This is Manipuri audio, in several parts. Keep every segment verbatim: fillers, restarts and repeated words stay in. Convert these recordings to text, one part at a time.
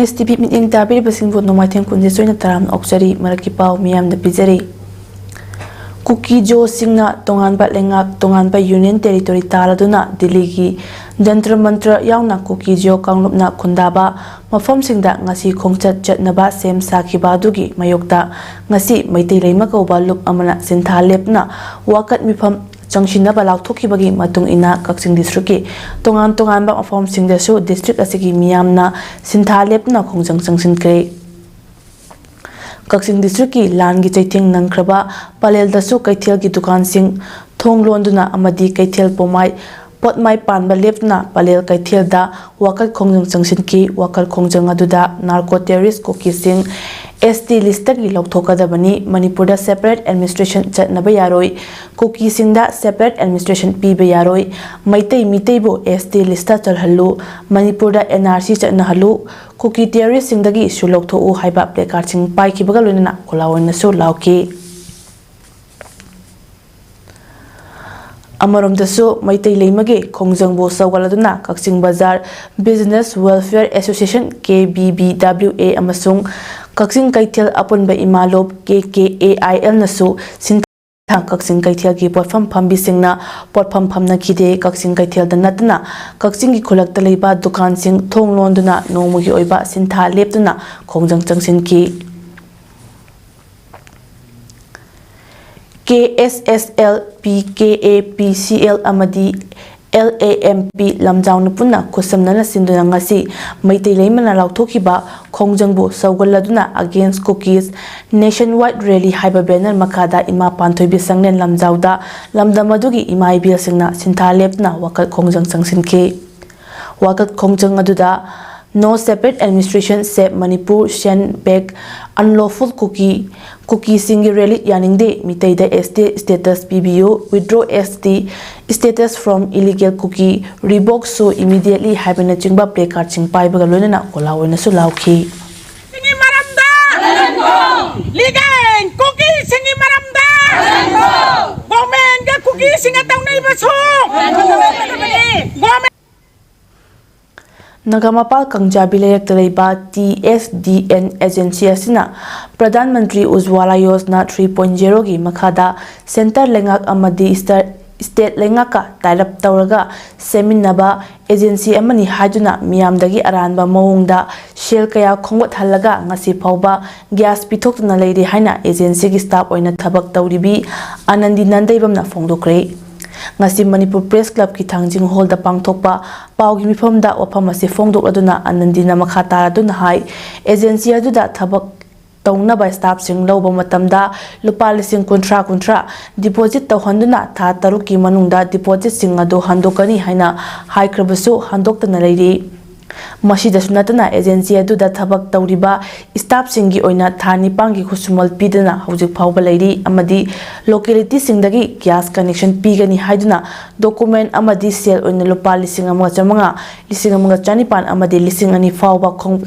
ꯑꯦꯁ ꯇꯤ ꯚꯤ ꯃꯤꯠꯌꯦꯡ ꯇꯥꯕꯤꯔꯤꯕꯁꯤꯡꯕꯨ ꯅꯣꯡꯃꯥꯏꯊꯦꯝ ꯈꯨꯟꯖꯦ ꯁꯣꯏꯅ ꯇꯔꯥꯝꯅ ꯑꯣꯛꯆꯔꯤ꯫ ꯃꯔꯛꯀꯤ ꯄꯥꯎ ꯃꯤꯌꯥꯝꯗ ꯄꯤꯖꯔꯤ꯫ ꯀꯨꯀꯤ ꯖꯣꯁꯤꯡꯅ ꯇꯣꯉꯥꯟꯕ ꯂꯩꯉꯥꯛ, ꯇꯣꯉꯥꯟꯕ ꯌꯨꯅꯤꯌꯟ ꯇꯦꯔꯤꯇꯣꯔꯤ ꯇꯥꯂꯗꯨꯅ ꯗꯤꯜꯂꯤꯒꯤ ꯖꯟꯇ꯭ꯔ ꯃꯟꯇ꯭ꯔ ꯌꯥꯎꯅ ꯀꯨꯀꯤ ꯖꯣ ꯀꯥꯡꯂꯨꯞꯅ ꯈꯨꯟꯗꯥꯕ ꯃꯐꯝꯁꯤꯡꯗ ꯉꯁꯤ ꯈꯣꯡꯆꯠ ꯆꯠꯅꯕ ꯁꯦꯝ ꯁꯥꯈꯤꯕ ꯑꯗꯨꯒꯤ ꯃꯥꯌꯣꯛꯇ ꯉꯁꯤ ꯃꯩꯇꯩ ꯂꯩꯃ ꯀꯧꯕ ꯂꯨꯞ ꯑꯃꯅ ꯁꯤꯟꯊꯥ ꯂꯦꯞꯇꯨꯅ ꯋꯥꯀꯠ ꯃꯤꯐꯝ ꯆꯪꯁꯤꯟꯅꯕ ꯂꯥꯎꯊꯣꯛꯈꯤꯕꯒꯤ ꯃꯇꯨꯡ ꯏꯟꯅ ꯀꯛꯆꯤꯡ ꯗꯤꯁꯇ꯭ꯔꯤꯛꯀꯤ ꯇꯣꯉꯥꯟ ꯇꯣꯉꯥꯟꯕ ꯃꯐꯝꯁꯤꯡꯗꯁꯨ ꯗꯤꯁꯇ꯭ꯔꯤꯛ ꯑꯁꯤꯒꯤ ꯃꯤꯌꯥꯝꯅ ꯁꯤꯟꯊꯥ ꯂꯦꯞꯇꯨꯅ ꯈꯣꯡꯖꯪ ꯆꯪꯁꯤꯟꯈ꯭ꯔꯦ꯫ ꯀꯛꯆꯤꯡ ꯗꯤꯁꯇ꯭ꯔꯤꯛꯀꯤ ꯂꯥꯟꯒꯤ ꯆꯩꯊꯦꯡ ꯅꯪꯈ꯭ꯔꯕ ꯄꯂꯦꯜꯗꯁꯨ ꯀꯩꯊꯦꯜꯒꯤ ꯗꯨꯀꯥꯟꯁꯤꯡ ꯊꯣꯡ ꯂꯣꯟꯗꯨꯅ ꯑꯃꯗꯤ ꯀꯩꯊꯦꯜ ꯄꯣꯃꯥꯏ ꯄꯣꯠꯃꯥꯏ ꯄꯥꯟꯕ ꯂꯦꯞꯇꯨꯅ ꯄꯂꯦꯜ ꯀꯩꯊꯦꯜꯗ ꯋꯥꯀꯠ ꯈꯣꯡꯖꯪ ꯆꯪꯁꯤꯟꯈꯤ꯫ ꯋꯥꯀꯠ ꯈꯣꯡꯖꯪ ꯑꯗꯨꯗ ꯅꯥꯔꯀꯣ ꯇꯦꯔꯣꯔꯤꯁ꯭ꯠ ꯀꯨꯀꯤꯁꯤꯡ ꯑꯦꯁ ꯇꯤ ꯂꯤꯁ꯭ꯠꯇꯒꯤ ꯂꯧꯊꯣꯛꯀꯗꯕꯅꯤ, ꯃꯅꯤꯄꯨꯔꯗ ꯁꯦꯄꯔꯦꯠ ꯑꯦꯗꯃꯤꯅꯤꯁꯇ꯭ꯔꯦꯁꯟ ꯆꯠꯅꯕ ꯌꯥꯔꯣꯏ, ꯀꯨꯀꯤꯁꯤꯡꯗ ꯁꯦꯄꯔꯦꯠ ꯑꯦꯗꯃꯤꯅꯤꯁꯇ꯭ꯔꯦꯁꯟ ꯄꯤꯕ ꯌꯥꯔꯣꯏ, ꯃꯩꯇꯩ ꯃꯤꯇꯩꯕꯨ ꯑꯦꯁ ꯇꯤ ꯂꯤꯁ꯭ꯠꯇ ꯆꯜꯍꯜꯂꯨ, ꯃꯅꯤꯄꯨꯔꯗ ꯑꯦꯟ ꯑꯥꯔ ꯁꯤ ꯆꯠꯅꯍꯜꯂꯨ, ꯀꯨꯀꯤ ꯇꯦꯔꯣꯔꯤꯁ꯭ꯠꯁꯤꯡꯗꯒꯤꯁꯨ ꯂꯧꯊꯣꯛꯎ ꯍꯥꯏꯕ ꯄ꯭ꯂꯦꯀꯥꯔꯗꯁꯤꯡ ꯄꯥꯏꯈꯤꯕꯒ ꯂꯣꯏꯅꯅ ꯈꯣꯜꯂꯥꯎ ꯑꯣꯏꯅꯁꯨ ꯂꯥꯎꯈꯤ꯫ ꯑꯃꯔꯣꯝꯗꯁꯨ ꯃꯩꯇꯩ ꯂꯩꯃꯒꯤ ꯈꯣꯡꯖꯪꯕꯨ ꯁꯧꯒꯠꯂꯗꯨꯅ ꯀꯛꯆꯤꯡ ꯕꯖꯥꯔ ꯕꯤꯖꯤꯅꯦꯁ ꯋꯦꯜꯐꯤꯌꯔ ꯑꯦꯁꯣꯁꯤꯌꯦꯁꯟ, ꯀꯦ ꯕꯤ ꯕꯤ ꯗꯕ꯭ꯂꯤꯎ ꯑꯦ, ꯑꯃꯁꯨꯡ ꯀꯛꯆꯤꯡ ꯀꯩꯊꯦꯜ ꯑꯄꯨꯟꯕ ꯏꯃꯥ ꯂꯨꯞ, ꯀꯦ ꯀꯦ ꯑꯦ ꯑꯥꯏ ꯑꯦꯜꯅꯁꯨ ꯁꯤꯟꯊꯥ ꯀꯛꯆꯤꯡ ꯀꯩꯊꯦꯜꯒꯤ ꯄꯣꯠꯐꯝ ꯐꯝꯕꯤꯁꯤꯡꯅ ꯄꯣꯠꯐꯝ ꯐꯝꯅꯈꯤꯗꯦ꯫ ꯀꯛꯆꯤꯡ ꯀꯩꯊꯦꯜꯗ ꯅꯠꯇꯅ ꯀꯛꯆꯤꯡꯒꯤ ꯈꯨꯜꯂꯛꯇ ꯂꯩꯕ ꯗꯨꯀꯥꯟꯁꯤꯡ ꯊꯣꯡ ꯂꯣꯟꯗꯨꯅ ꯅꯣꯡꯃꯒꯤ ꯑꯣꯏꯕ ꯁꯤꯟꯊꯥ ꯂꯦꯞꯇꯨꯅ ꯈꯣꯡꯖꯪ ꯆꯪꯁꯤꯟꯈꯤ꯫ ꯀꯦ ꯑꯦꯁ ꯑꯦꯁ L, P K A P C L ꯑꯃꯗꯤ ꯑꯦꯜ ꯑꯦ ꯑꯦꯝ ꯄꯤ ꯂꯝꯖꯥꯎꯅ ꯄꯨꯟꯅ ꯈꯨꯠꯁꯝꯅꯅ ꯁꯤꯟꯗꯨꯅ ꯉꯁꯤ ꯃꯩꯇꯩ ꯂꯩꯃꯅ ꯂꯥꯎꯊꯣꯛꯈꯤꯕ ꯈꯣꯡꯖꯪꯕꯨ ꯁꯧꯒꯠꯂꯗꯨꯅ Against Kukis Nationwide Rally ꯍꯥꯏꯕ ꯕꯦꯅꯔ ꯃꯈꯥꯗ ꯏꯃꯥ ꯄꯥꯟꯊꯣꯏꯕꯤ ꯁꯪꯂꯦꯟ ꯂꯝꯖꯥꯎꯗ ꯂꯝꯗꯝ ꯑꯗꯨꯒꯤ ꯏꯃꯥ ꯏꯕꯦꯜꯁꯤꯡꯅ ꯁꯤꯟꯊꯥ ꯂꯦꯞꯇꯨꯅ ꯋꯥꯀꯠ ꯈꯣꯡꯖꯪ ꯆꯪꯁꯤꯟꯈꯤ꯫ ꯋꯥꯀꯠ ꯈꯣꯡꯖꯪ ꯑꯗꯨꯗ No Separate Administration, Save Manipur, Send Back Unlawful Kuki, ꯀꯨꯀꯤꯁꯤꯡꯒꯤ ꯔꯦꯂꯤ ꯌꯥꯅꯤꯡꯗꯦ, ꯃꯤꯇꯩꯗ ꯑꯦꯁ ꯇꯤ ꯁ꯭ꯇꯦꯇꯁ ꯄꯤꯕꯤꯌꯨ, Withdraw S T status from illegal Kuki, Revoke So Immediately ꯍꯥꯏꯕꯅꯆꯤꯡꯕ ꯄ꯭ꯂꯦꯀꯥꯔꯗꯁꯤꯡ ꯄꯥꯏꯕꯒ ꯂꯣꯏꯅꯅ ꯈꯣꯜꯂꯥꯎ ꯑꯣꯏꯅꯁꯨ ꯂꯥꯎꯈꯤ꯫ ꯁꯤꯡꯒꯤ ꯃꯔꯝꯗ ꯂꯤꯒꯦꯡ ꯀꯨꯀꯤꯁꯤꯡꯒꯤ ꯃꯔꯝꯗ ꯒꯣꯔꯃꯦꯟꯒ ꯀꯨꯀꯤꯁꯤꯡꯒ ꯇꯧꯅꯔꯤꯕꯁꯨ ꯒꯣꯔꯃꯦꯟ ꯅꯒꯥꯃꯄꯥꯜ ꯀꯥꯡꯖꯥꯕꯤ ꯂꯩꯔꯛꯇ ꯂꯩꯕ T S D N agency ꯑꯁꯤꯅ Pradhan Mantri ꯎꯖ꯭ꯋꯥꯂꯥ Yojana three point zero ꯒꯤ ꯃꯈꯥꯗ centre ꯂꯩꯉꯥꯛ ꯑꯃꯗꯤ state ꯂꯩꯉꯥꯛꯀ tie up ꯇꯧꯔꯒ ꯁꯦꯝꯃꯤꯟꯅꯕ agency ꯑꯃꯅꯤ ꯍꯥꯏꯗꯨꯅ ꯃꯤꯌꯥꯝꯗꯒꯤ ꯑꯔꯥꯟꯕ ꯃꯑꯣꯡꯗ ꯁꯦꯜ ꯀꯌꯥ ꯈꯣꯝꯒꯠꯍꯜꯂꯒ ꯉꯁꯤ ꯐꯥꯎꯕ gas ꯄꯤꯊꯣꯛꯇꯨꯅ ꯂꯩꯔꯤ ꯍꯥꯏꯅ agency ꯒꯤ staff ꯑꯣꯏꯅ ꯊꯕꯛ ꯇꯧꯔꯤꯕꯤ ꯑꯅꯟꯗꯤ ꯅꯟꯗꯩꯕꯝꯅ ꯐꯣꯡꯗꯣꯛꯈ꯭ꯔꯦ꯫ ꯉꯁꯤ ꯃꯅꯤꯄꯨꯔ Press Club ꯀꯤ ꯊꯥꯡꯖꯤꯡ hall ꯗ ꯄꯥꯡꯊꯣꯛꯄ ꯄꯥꯎꯒꯤ ꯃꯤꯐꯝꯗ ꯋꯥꯐꯝ ꯑꯁꯤ ꯐꯣꯡꯗꯣꯛꯂꯗꯨꯅ ꯑꯅꯟꯗꯤꯅ ꯃꯈꯥ ꯇꯥꯔꯗꯨꯅ ꯍꯥꯏ, agency ꯑꯗꯨꯗ ꯊꯕꯛ ꯇꯧꯅꯕ staff ꯁꯤꯡ ꯂꯧꯕ ꯃꯇꯝꯗ ꯂꯨꯄꯥ ꯂꯤꯁꯤꯡ ꯀꯨꯟꯊ꯭ꯔꯥ ꯀꯨꯟꯊ꯭ꯔꯥ deposit ꯇꯧꯍꯟꯗꯨꯅ ꯊꯥ ꯇꯔꯨꯛꯀꯤ ꯃꯅꯨꯡꯗ deposit ꯁꯤꯡ ꯑꯗꯨ ꯍꯟꯗꯣꯛꯀꯅꯤ ꯍꯥꯏꯅ ꯍꯥꯏꯈ꯭ꯔꯕꯁꯨ ꯍꯟꯗꯣꯛꯇꯅ ꯂꯩꯔꯤ꯫ ꯃꯁꯤꯗꯁꯨ ꯅꯠꯇꯅ agency ꯑꯗꯨꯗ ꯊꯕꯛ ꯇꯧꯔꯤꯕ staff ꯁꯤꯡꯒꯤ ꯑꯣꯏꯅ ꯊꯥ ꯅꯤꯄꯥꯟꯒꯤ ꯈꯨꯠꯁꯨꯃꯜ ꯄꯤꯗꯅ ꯍꯧꯖꯤꯛ ꯐꯥꯎꯕ ꯂꯩꯔꯤ ꯑꯃꯗꯤ locality ꯁꯤꯡꯗꯒꯤ gas connection ꯄꯤꯒꯅꯤ ꯍꯥꯏꯗꯨꯅ document ꯑꯃꯗꯤ ꯁꯦꯜ ꯑꯣꯏꯅ ꯂꯨꯄꯥ ꯂꯤꯁꯤꯡ ꯑꯃꯒ ꯆꯥꯃꯉꯥ, ꯂꯤꯁꯤꯡ ꯑꯃꯒ ꯆꯥꯅꯤꯄꯥꯟ ꯑꯃꯗꯤ ꯂꯤꯁꯤꯡ ꯑꯅꯤ ꯐꯥꯎꯕ ꯈꯣꯝ-,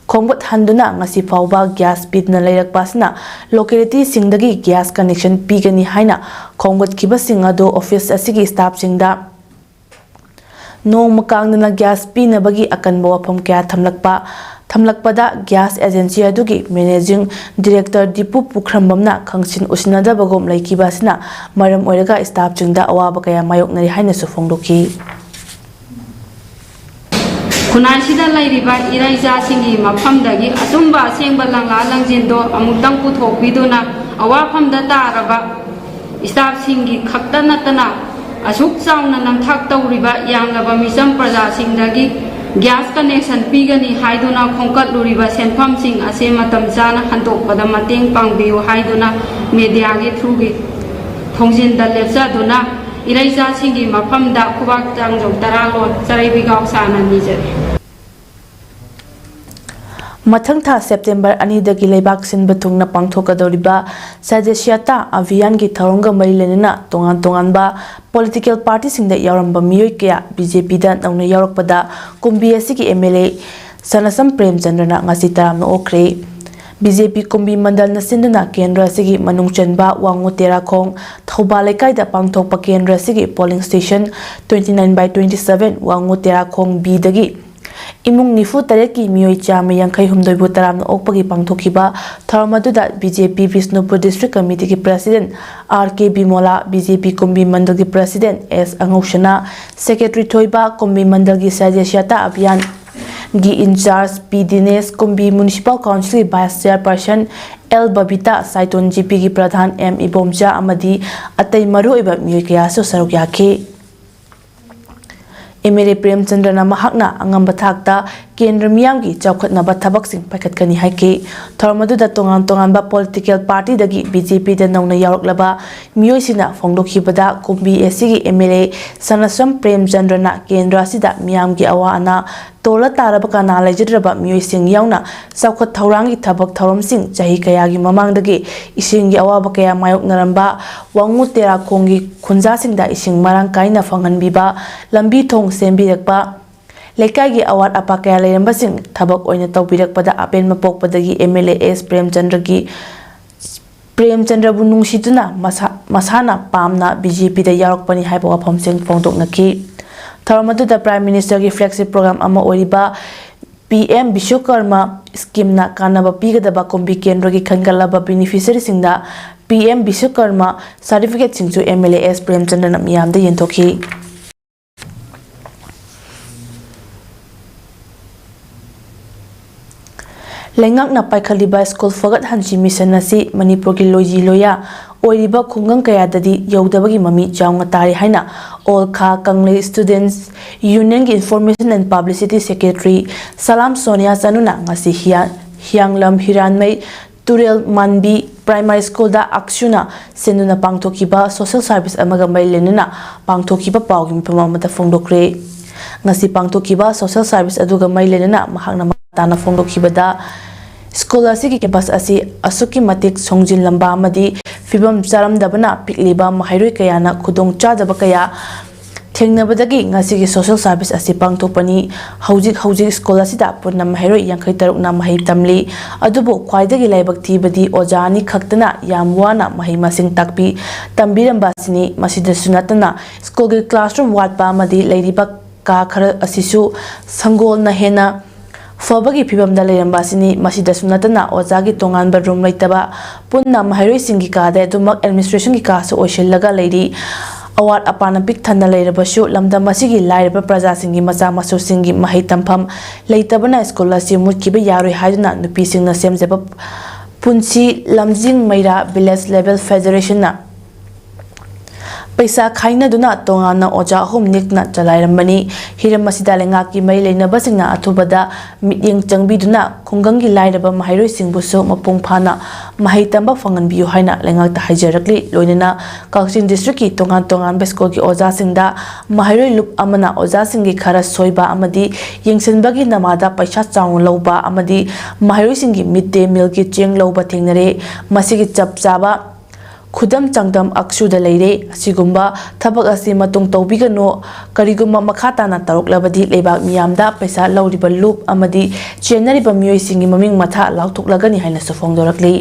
ꯈꯣꯝꯒꯠꯍꯟꯗꯨꯅ ꯉꯁꯤ ꯐꯥꯎꯕ gas ꯄꯤꯗꯅ ꯂꯩꯔꯛꯄ ꯑꯁꯤꯅ locality ꯁꯤꯡꯗꯒꯤ gas connection ꯄꯤꯒꯅꯤ ꯍꯥꯏꯅ ꯈꯣꯝꯒꯠꯈꯤꯕꯁꯤꯡ ꯑꯗꯨ office ꯑꯁꯤꯒꯤ staff ꯁꯤꯡꯗ ꯅꯣꯡꯃ ꯀꯥꯡꯗꯅ gas ꯄꯤꯅꯕꯒꯤ ꯑꯀꯟꯕ ꯋꯥꯐꯝ ꯀꯌꯥ ꯊꯝꯂꯛꯄ, ꯊꯝꯂꯛꯄꯗ gas agency ꯑꯗꯨꯒꯤ managing director ꯗꯤꯄꯨ ꯄꯨꯈ꯭ꯔꯝꯕꯝꯅ ꯈꯪꯁꯤꯟ ꯎꯁꯤꯟꯅꯗꯕꯒꯨꯝ ꯂꯩꯈꯤꯕ ꯑꯁꯤꯅ ꯃꯔꯝ ꯑꯣꯏꯔꯒ staff ꯁꯤꯡꯗ ꯑꯋꯥꯕ ꯀꯌꯥ ꯃꯥꯌꯣꯛꯅꯔꯤ ꯍꯥꯏꯅꯁꯨ ꯐꯣꯡꯗꯣꯛꯈꯤ꯫ ꯈꯨꯟꯅꯥꯏꯁꯤꯗ ꯂꯩꯔꯤꯕ ꯏꯔꯩꯆꯥꯁꯤꯡꯒꯤ ꯃꯐꯝꯗꯒꯤ ꯑꯆꯨꯝꯕ ꯑꯁꯦꯡꯕ ꯂꯪꯂꯥ ꯂꯪꯖꯤꯟꯗꯣ ꯑꯃꯨꯛꯇꯪ ꯄꯨꯊꯣꯛꯄꯤꯗꯨꯅ ꯑꯋꯥꯐꯝꯗ ꯇꯥꯔꯕ staff ꯁꯤꯡꯒꯤ ꯈꯛꯇ ꯅꯠꯇꯅ ꯑꯁꯨꯛ ꯆꯥꯎꯅ ꯅꯝꯊꯥꯛ ꯇꯧꯔꯤꯕ ꯌꯥꯝꯂꯕ ꯃꯤꯆꯝ ꯄ꯭ꯔꯖꯥꯁꯤꯡꯗꯒꯤ gas connection ꯄꯤꯒꯅꯤ ꯍꯥꯏꯗꯨꯅ ꯈꯣꯝꯀꯠꯂꯨꯔꯤꯕ ꯁꯦꯟꯐꯝꯁꯤꯡ ꯑꯁꯤ ꯃꯇꯝ ꯆꯥꯅ ꯍꯟꯗꯣꯛꯄꯗ ꯃꯇꯦꯡ ꯄꯥꯡꯕꯤꯌꯨ ꯍꯥꯏꯗꯨꯅ media ꯒꯤ through ꯒꯤ ꯊꯣꯡꯖꯤꯟꯗ ꯂꯦꯞꯆꯗꯨꯅ ꯏꯔꯩꯆꯥꯁꯤꯡꯒꯤ ꯃꯐꯝꯗ ꯈꯨꯕꯥꯛ ꯆꯥꯡꯖꯧ ꯇꯔꯥ ꯂꯣꯟ ꯆꯔꯩꯕꯤꯒꯥꯎ ꯁꯥꯅ ꯅꯤꯖꯔꯤ꯫ ꯃꯊꯪ ꯊꯥ September ꯑꯅꯤꯗꯒꯤ ꯂꯩꯕꯥꯛ ꯁꯤꯟꯕ ꯊꯨꯡꯅ ꯄꯥꯡꯊꯣꯛꯀꯗꯧꯔꯤꯕ Sadeshyata Abhiyan ꯒꯤ ꯊꯧꯔꯝꯒ ꯃꯔꯤ ꯂꯩꯅꯅ ꯇꯣꯉꯥꯟ ꯇꯣꯉꯥꯟꯕ political party ꯁꯤꯡꯗ ꯌꯥꯎꯔꯝꯕ ꯃꯤꯑꯣꯏ ꯀꯌꯥ B J P ꯗ ꯅꯧꯅ ꯌꯥꯎꯔꯛꯄꯗ ꯀꯨꯝꯕꯤ ꯑꯁꯤꯒꯤ M L A ꯁꯅꯥꯁꯝ ꯄ꯭ꯔꯦꯝꯆꯟꯗ꯭ꯔꯅ ꯉꯁꯤ ꯇꯔꯥꯝꯅ ꯑꯣꯛꯈ꯭ꯔꯦ꯫ B J P ꯀꯨꯝꯕꯤ ꯃꯟꯗꯜꯅ ꯁꯤꯟꯗꯨꯅ ꯀꯦꯟꯗ꯭ꯔ ꯑꯁꯤꯒꯤ ꯃꯅꯨꯡ ꯆꯟꯕ ꯋꯥꯉꯨ ꯇꯦꯔꯥꯈꯣꯡ ꯊꯧꯕꯥꯜ ꯂꯩꯀꯥꯏꯗ ꯄꯥꯡꯊꯣꯛꯄ ꯀꯦꯟꯗ꯭ꯔ ꯑꯁꯤꯒꯤ polling station twenty nine by twenty seven ꯋꯥꯉꯨ ꯇꯦꯔꯥꯈꯣꯡ B ꯗꯒꯤ ꯏꯃꯨꯡ ꯅꯤꯐꯨ ꯇꯔꯦꯠꯀꯤ ꯃꯤꯑꯣꯏ ꯆꯥꯝꯃ ꯌꯥꯡꯈꯩ ꯍꯨꯝꯗꯣꯏꯕꯨ ꯇꯔꯥꯝꯅ ꯑꯣꯛꯄꯒꯤ ꯄꯥꯡꯊꯣꯛꯈꯤꯕ ꯊꯧꯔꯝ ꯑꯗꯨꯗ ꯕꯤ ꯖꯦ ꯄꯤ ꯕꯤꯁꯅꯨꯄꯨꯔ ꯗꯤꯁꯇ꯭ꯔꯤꯛ ꯀꯃꯤꯇꯤꯒꯤ ꯄ꯭ꯔꯁꯤꯗꯦꯟꯠ ꯑꯥꯔ ꯀꯦ ꯕꯤꯃꯣꯂꯥ, ꯕꯤ ꯖꯦ ꯄꯤ ꯀꯨꯝꯕꯤ ꯃꯟꯗꯜꯒꯤ ꯄ꯭ꯔꯁꯤꯗꯦꯟꯠ ꯑꯦꯁ ꯑꯉꯧꯁꯅꯥ, ꯁꯦꯀ꯭ꯔꯦꯇꯔꯤ ꯊꯣꯏꯕ, ꯀꯨꯝꯕꯤ ꯃꯟꯗꯜꯒꯤ ꯁꯗꯁ꯭ꯌꯇꯥ ꯑꯚꯤꯌꯥꯟꯒꯤ ꯏꯟꯆꯥꯔꯖ ꯄꯤ ꯗꯤꯅꯦꯁ, ꯀꯨꯝꯕꯤ ꯃ꯭ꯌꯨꯅꯤꯁꯤꯄꯥꯜ ꯀꯥꯎꯟꯁꯤꯜꯒꯤ ꯚꯥꯏꯁ ꯆꯤꯌꯔꯄꯔꯁꯟ ꯑꯦꯜ ꯕꯕꯤꯇꯥ, ꯁꯥꯏꯇꯣꯟ ꯖꯤ ꯄꯤꯒꯤ ꯄ꯭ꯔꯙꯥꯟ ꯑꯦꯝ ꯏꯕꯣꯝꯆꯥ ꯑꯃꯗꯤ ꯑꯇꯩ ꯃꯔꯨꯑꯣꯏꯕ ꯃꯤꯑꯣꯏ ꯀꯌꯥꯁꯨ ꯁꯔꯨꯛ ꯌꯥꯈꯤ꯫ ꯑꯦꯝ ꯑꯦꯜ ꯑꯦ ꯄ꯭ꯔꯦꯝꯆꯟꯗ꯭ꯔꯅ ꯃꯍꯥꯛꯅ ꯑꯉꯝꯕ ꯊꯥꯛꯇ ꯀꯦꯟꯗ꯭ꯔ ꯃꯤꯌꯥꯝꯒꯤ ꯆꯥꯎꯈꯠꯅꯕ ꯊꯕꯛꯁꯤꯡ ꯄꯥꯏꯈꯠꯀꯅꯤ ꯍꯥꯏꯈꯤ꯫ ꯊꯧꯔꯝ ꯑꯗꯨꯗ ꯇꯣꯉꯥꯟ ꯇꯣꯉꯥꯟꯕ ꯄꯣꯂꯤꯇꯤꯀꯦꯜ ꯄꯥꯔꯇꯤꯗꯒꯤ ꯕꯤ ꯖꯦ ꯄꯤꯗ ꯅꯧꯅ ꯌꯥꯎꯔꯛꯂꯕ ꯃꯤꯑꯣꯏꯁꯤꯡꯅ ꯐꯣꯡꯗꯣꯛꯈꯤꯕꯗ, ꯀꯨꯝꯕꯤ ꯑꯦ ꯁꯤꯒꯤ ꯑꯦꯝ ꯑꯦꯜ ꯑꯦ ꯁꯅꯥꯁꯝ ꯄ꯭ꯔꯦꯝꯆꯟꯗ꯭ꯔꯅ ꯀꯦꯟꯗ꯭ꯔ ꯑꯁꯤꯗ ꯃꯤꯌꯥꯝꯒꯤ ꯑꯋꯥ ꯑꯅꯥ, ꯇꯣꯜꯂ ꯇꯥꯔꯕ ꯀꯅꯥ ꯂꯩꯖꯗ꯭ꯔꯕ ꯃꯤꯑꯣꯏꯁꯤꯡ ꯌꯥꯎꯅ ꯆꯥꯎꯈꯠ ꯊꯧꯔꯥꯡꯒꯤ ꯊꯕꯛ ꯊꯧꯔꯝꯁꯤꯡ ꯆꯍꯤ ꯀꯌꯥꯒꯤ ꯃꯃꯥꯡꯗꯒꯤ ꯏꯁꯤꯡꯒꯤ ꯑꯋꯥꯕ ꯀꯌꯥ ꯃꯥꯌꯣꯛꯅꯔꯝꯕ ꯋꯥꯉꯨ ꯇꯦꯔꯥꯈꯣꯡꯒꯤ ꯈꯨꯟꯖꯥꯁꯤꯡꯗ ꯏꯁꯤꯡ ꯃꯔꯥꯡ ꯀꯥꯏꯅ ꯐꯪꯍꯟꯕꯤꯕ, ꯂꯝꯕꯤ ꯊꯣꯡ ꯁꯦꯝꯕꯤꯔꯛꯄ, ꯂꯩꯀꯥꯏꯒꯤ ꯑꯋꯥꯠ ꯑꯄꯥ ꯀꯌꯥ ꯂꯩꯔꯝꯕꯁꯤꯡ ꯊꯕꯛ ꯑꯣꯏꯅ ꯇꯧꯕꯤꯔꯛꯄꯗ ꯑꯄꯦꯟꯕ ꯄꯣꯛꯄꯗꯒꯤ ꯑꯦꯝ ꯑꯦꯜ ꯑꯦ ꯑꯦꯁ ꯄ꯭ꯔꯦꯝꯆꯟꯗ꯭ꯔꯒꯤ, ꯄ꯭ꯔꯦꯝꯆꯟꯗ꯭ꯔꯕꯨ ꯅꯨꯡꯁꯤꯗꯨꯅ ꯃꯁꯥ, ꯃꯁꯥꯅ ꯄꯥꯝꯅ ꯕꯤ ꯖꯦ ꯄꯤꯗ ꯌꯥꯎꯔꯛꯄꯅꯤ ꯍꯥꯏꯕ ꯋꯥꯐꯝꯁꯤꯡ ꯐꯣꯡꯗꯣꯛꯅꯈꯤ꯫ ꯊꯧꯔꯝ ꯑꯗꯨꯗ ꯄ꯭ꯔꯥꯏꯝ ꯃꯤꯅꯤꯁꯇꯔꯒꯤ ꯐ꯭ꯂꯦꯒꯁꯤꯞ ꯄ꯭ꯔꯣꯒ꯭ꯔꯥꯝ ꯑꯃ ꯑꯣꯏꯔꯤꯕ ꯄꯤ ꯑꯦꯝ ꯕꯤꯁ꯭ꯋꯀꯔꯃ ꯁ꯭ꯀꯤꯝꯅ ꯀꯥꯟꯅꯕ ꯄꯤꯒꯗꯕ ꯀꯨꯝꯕꯤ ꯀꯦꯟꯗ꯭ꯔꯒꯤ ꯈꯟꯒꯠꯂꯕ ꯕꯦꯅꯤꯐꯤꯁꯔꯤꯁꯤꯡꯗ ꯄꯤ ꯑꯦꯝ ꯕꯤꯁ꯭ꯋꯀꯔꯃ ꯁꯥꯔꯇꯤꯐꯤꯀꯦꯠꯁꯤꯡꯁꯨ ꯑꯦꯝ ꯑꯦꯜ ꯑꯦ ꯑꯦꯁ ꯄ꯭ꯔꯦꯝꯆꯟꯗ꯭ꯔꯅ ꯃꯤꯌꯥꯝꯗ ꯌꯦꯟꯊꯣꯛꯈꯤ꯫ ꯂꯩꯉꯥꯛꯅ ꯄꯥꯏꯈꯠꯂꯤꯕ ꯁ꯭ꯀꯨꯜ ꯐꯒꯠꯍꯟꯁꯤ ꯃꯤꯁꯟ ꯑꯁꯤ ꯃꯅꯤꯄꯨꯔꯒꯤ ꯂꯣꯏꯖꯤ ꯂꯣꯏꯌꯥ ꯑꯣꯏꯔꯤꯕ ꯈꯨꯡꯒꯪ ꯀꯌꯥꯗꯗꯤ ꯌꯧꯗꯕꯒꯤ ꯃꯃꯤ ꯆꯥꯎꯅ ꯇꯥꯔꯤ ꯍꯥꯏꯅ ꯑꯣꯜ ꯈꯥ ꯀꯪꯂꯩ ꯁ꯭ꯇꯨꯗꯦꯟꯠꯁ ꯌꯨꯅꯤꯌꯟꯒꯤ ꯏꯟꯐꯣꯔꯃꯦꯁꯟ ꯑꯦꯟ ꯄꯕ꯭ꯂꯤꯁꯤꯇꯤ ꯁꯦꯀ꯭ꯔꯦꯇꯔꯤ ꯁꯂꯥꯝ ꯁꯣꯅꯤꯌꯥ ꯆꯅꯨꯅ ꯉꯁꯤ ꯍꯤꯌꯥ-, ꯍꯤꯌꯥꯡꯂꯝ ꯍꯤꯔꯥꯟꯃꯩ ꯇꯨꯔꯦꯜ ꯃꯥꯟꯕꯤ ꯄ꯭ꯔꯥꯏꯃꯥꯔꯤ ꯁ꯭ꯀꯨꯜꯗ ꯑꯛꯁꯨꯅ ꯁꯦꯟꯗꯨꯅ ꯄꯥꯡꯊꯣꯛꯈꯤꯕ ꯁꯣꯁꯦꯜ ꯁꯥꯔꯚꯤꯁ ꯑꯃꯒ ꯃꯔꯤ ꯂꯩꯅꯅ ꯄꯥꯡꯊꯣꯛꯈꯤꯕ ꯄꯥꯎꯒꯤ ꯃꯤꯐꯝ ꯑꯃꯗ ꯐꯣꯡꯗꯣꯛꯈ꯭ꯔꯦ꯫ ꯉꯁꯤ ꯄꯥꯡꯊꯣꯛꯈꯤꯕ ꯁꯣꯁꯦꯜ ꯁꯥꯔꯚꯤꯁ ꯑꯗꯨꯒ ꯃꯔꯤ ꯂꯩꯅꯅ ꯃꯍꯥꯛꯅ ꯃꯈꯥ ꯇꯥꯅ ꯐꯣꯡꯗꯣꯛꯈꯤꯕꯗ, ꯁ꯭ꯀꯨꯜ ꯑꯁꯤꯒꯤ ꯀꯦꯝꯄꯁ ꯑꯁꯤ ꯑꯁꯨꯛꯀꯤ ꯃꯇꯤꯛ ꯁꯣꯡꯖꯤꯜꯂꯝꯕ ꯑꯃꯗꯤ ꯐꯤꯕꯝ ꯆꯥꯔꯝꯗꯕꯅ ꯄꯤꯛꯂꯤꯕ ꯃꯍꯩꯔꯣꯏ ꯀꯌꯥꯅ ꯈꯨꯗꯣꯡꯆꯥꯗꯕ ꯀꯌꯥ ꯊꯦꯡꯅꯕꯗꯒꯤ ꯉꯁꯤꯒꯤ ꯁꯣꯁꯦꯜ ꯁꯥꯔꯚꯤꯁ ꯑꯁꯤ ꯄꯥꯡꯊꯣꯛꯄꯅꯤ꯫ ꯍꯧꯖꯤꯛ ꯍꯧꯖꯤꯛ ꯁ꯭ꯀꯨꯜ ꯑꯁꯤꯗ ꯄꯨꯟꯅ ꯃꯍꯩꯔꯣꯏ ꯌꯥꯡꯈꯩ ꯇꯔꯨꯛꯅ ꯃꯍꯩ ꯇꯝꯂꯤ꯫ ꯑꯗꯨꯕꯨ ꯈ꯭ꯋꯥꯏꯗꯒꯤ ꯂꯥꯏꯕꯛ ꯊꯤꯕꯗꯤ ꯑꯣꯖꯥ ꯑꯅꯤ ꯈꯛꯇꯅ ꯌꯥꯝ ꯋꯥꯅ ꯃꯍꯩ ꯃꯁꯤꯡ ꯇꯥꯛꯄꯤ ꯇꯝꯕꯤꯔꯝꯕ ꯑꯁꯤꯅꯤ꯫ ꯃꯁꯤꯗꯁꯨ ꯅꯠꯇꯅ ꯁ꯭ꯀꯨꯜꯒꯤ ꯀ꯭ꯂꯥꯁꯔꯨꯝ ꯋꯥꯠꯄ ꯑꯃꯗꯤ ꯂꯩꯔꯤꯕ ꯀꯥ ꯈꯔ ꯑꯁꯤꯁꯨ ꯁꯪꯒꯣꯜꯅ ꯍꯦꯟꯅ ꯐꯕꯒꯤ ꯐꯤꯕꯝꯗ ꯂꯩꯔꯝꯕ ꯑꯁꯤꯅꯤ꯫ ꯃꯁꯤꯗꯁꯨ ꯅꯠꯇꯅ ꯑꯣꯖꯥꯒꯤ ꯇꯣꯉꯥꯟꯕ ꯔꯨꯝ ꯂꯩꯇꯕ, ꯄꯨꯟꯅ ꯃꯍꯩꯔꯣꯏꯁꯤꯡꯒꯤ ꯀꯥꯗ ꯑꯗꯨꯃꯛ ꯑꯦꯗꯃꯤꯅꯤꯁꯇ꯭ꯔꯦꯁꯟꯒꯤ ꯀꯥꯁꯨ ꯑꯣꯏꯁꯤꯜꯂꯒ ꯂꯩꯔꯤ꯫ ꯑꯋꯥꯠ ꯑꯄꯥꯅ ꯄꯤꯛ ꯊꯟꯅ ꯂꯩꯔꯕꯁꯨ ꯂꯝꯗꯝ ꯑꯁꯤꯒꯤ ꯂꯥꯏꯔꯕ ꯄ꯭ꯔꯖꯥꯁꯤꯡꯒꯤ ꯃꯆꯥ ꯃꯁꯨꯁꯤꯡꯒꯤ ꯃꯍꯩ ꯇꯝꯐꯝ ꯂꯩꯇꯕꯅ ꯁ꯭ꯀꯨꯜ ꯑꯁꯤ ꯃꯨꯠꯈꯤꯕ ꯌꯥꯔꯣꯏ ꯍꯥꯏꯗꯨꯅ ꯅꯨꯄꯤꯁꯤꯡꯅ ꯁꯦꯝꯖꯕ ꯄꯨꯟꯁꯤ ꯂꯝꯖꯤꯡ ꯃꯩꯔꯥ ꯚꯤꯂꯦꯖ ꯂꯦꯚꯦꯜ ꯐꯦꯗꯔꯦꯁꯟꯅ ꯄꯩꯁꯥ ꯈꯥꯏꯅꯗꯨꯅ ꯇꯣꯉꯥꯟꯅ ꯑꯣꯖꯥ ꯑꯍꯨꯝ ꯅꯦꯛꯇꯨꯅ ꯆꯂꯥꯏꯔꯝꯕꯅꯤ꯫ ꯍꯤꯔꯝ ꯑꯁꯤꯗ ꯂꯩꯉꯥꯛꯀꯤ ꯃꯔꯤ ꯂꯩꯅꯕꯁꯤꯡꯅ ꯑꯊꯨꯕꯗ ꯃꯤꯠꯌꯦꯡ ꯆꯪꯕꯤꯗꯨꯅ ꯈꯨꯡꯒꯪꯒꯤ ꯂꯥꯏꯔꯕ ꯃꯍꯩꯔꯣꯏꯁꯤꯡꯕꯨꯁꯨ ꯃꯄꯨꯡ ꯐꯥꯅ ꯃꯍꯩ ꯇꯝꯕ ꯐꯪꯍꯟꯕꯤꯌꯨ ꯍꯥꯏꯅ ꯂꯩꯉꯥꯛꯇ ꯍꯥꯏꯖꯔꯛꯂꯤ꯫ ꯂꯣꯏꯅꯅ ꯀꯛꯆꯤꯡ ꯗꯤꯁꯇ꯭ꯔꯤꯛꯀꯤ ꯇꯣꯉꯥꯟ ꯇꯣꯉꯥꯟꯕ ꯁ꯭ꯀꯨꯜꯒꯤ ꯑꯣꯖꯥꯁꯤꯡꯗ ꯃꯍꯩꯔꯣꯏ ꯂꯨꯞ ꯑꯃꯅ ꯑꯣꯖꯥꯁꯤꯡꯒꯤ ꯈꯔ ꯁꯣꯏꯕ ꯑꯃꯗꯤ ꯌꯦꯡꯁꯤꯟꯕꯒꯤ ꯅꯃꯥꯗ ꯄꯩꯁꯥ ꯆꯥꯎꯅ ꯂꯧꯕ ꯑꯃꯗꯤ ꯃꯍꯩꯔꯣꯏꯁꯤꯡꯒꯤ ꯃꯤꯗ ꯗꯦ ꯃꯤꯜꯒꯤ ꯆꯦꯡ ꯂꯧꯕ ꯊꯦꯡꯅꯔꯦ꯫ ꯃꯁꯤꯒꯤ ꯆꯞ ꯆꯥꯕ ꯈꯨꯗꯝ ꯆꯥꯡꯗꯝ ꯑꯛꯁꯨꯗ ꯂꯩꯔꯦ꯫ ꯑꯁꯤꯒꯨꯝꯕ ꯊꯕꯛ ꯑꯁꯤ ꯃꯇꯨꯡ ꯇꯧꯕꯤꯒꯅꯨ꯫ ꯀꯔꯤꯒꯨꯝꯕ ꯃꯈꯥ ꯇꯥꯅ ꯇꯧꯔꯛꯂꯕꯗꯤ ꯂꯩꯕꯥꯛ ꯃꯤꯌꯥꯝꯗ ꯄꯩꯁꯥ ꯂꯧꯔꯤꯕ ꯂꯨꯞ ꯑꯃꯗꯤ ꯆꯦꯟꯅꯔꯤꯕ ꯃꯤꯑꯣꯏꯁꯤꯡꯒꯤ ꯃꯃꯤꯡ ꯃꯊꯥ ꯂꯥꯎꯊꯣꯛꯂꯒꯅꯤ ꯍꯥꯏꯅꯁꯨ ꯐꯣꯡꯗꯣꯔꯛꯂꯤ꯫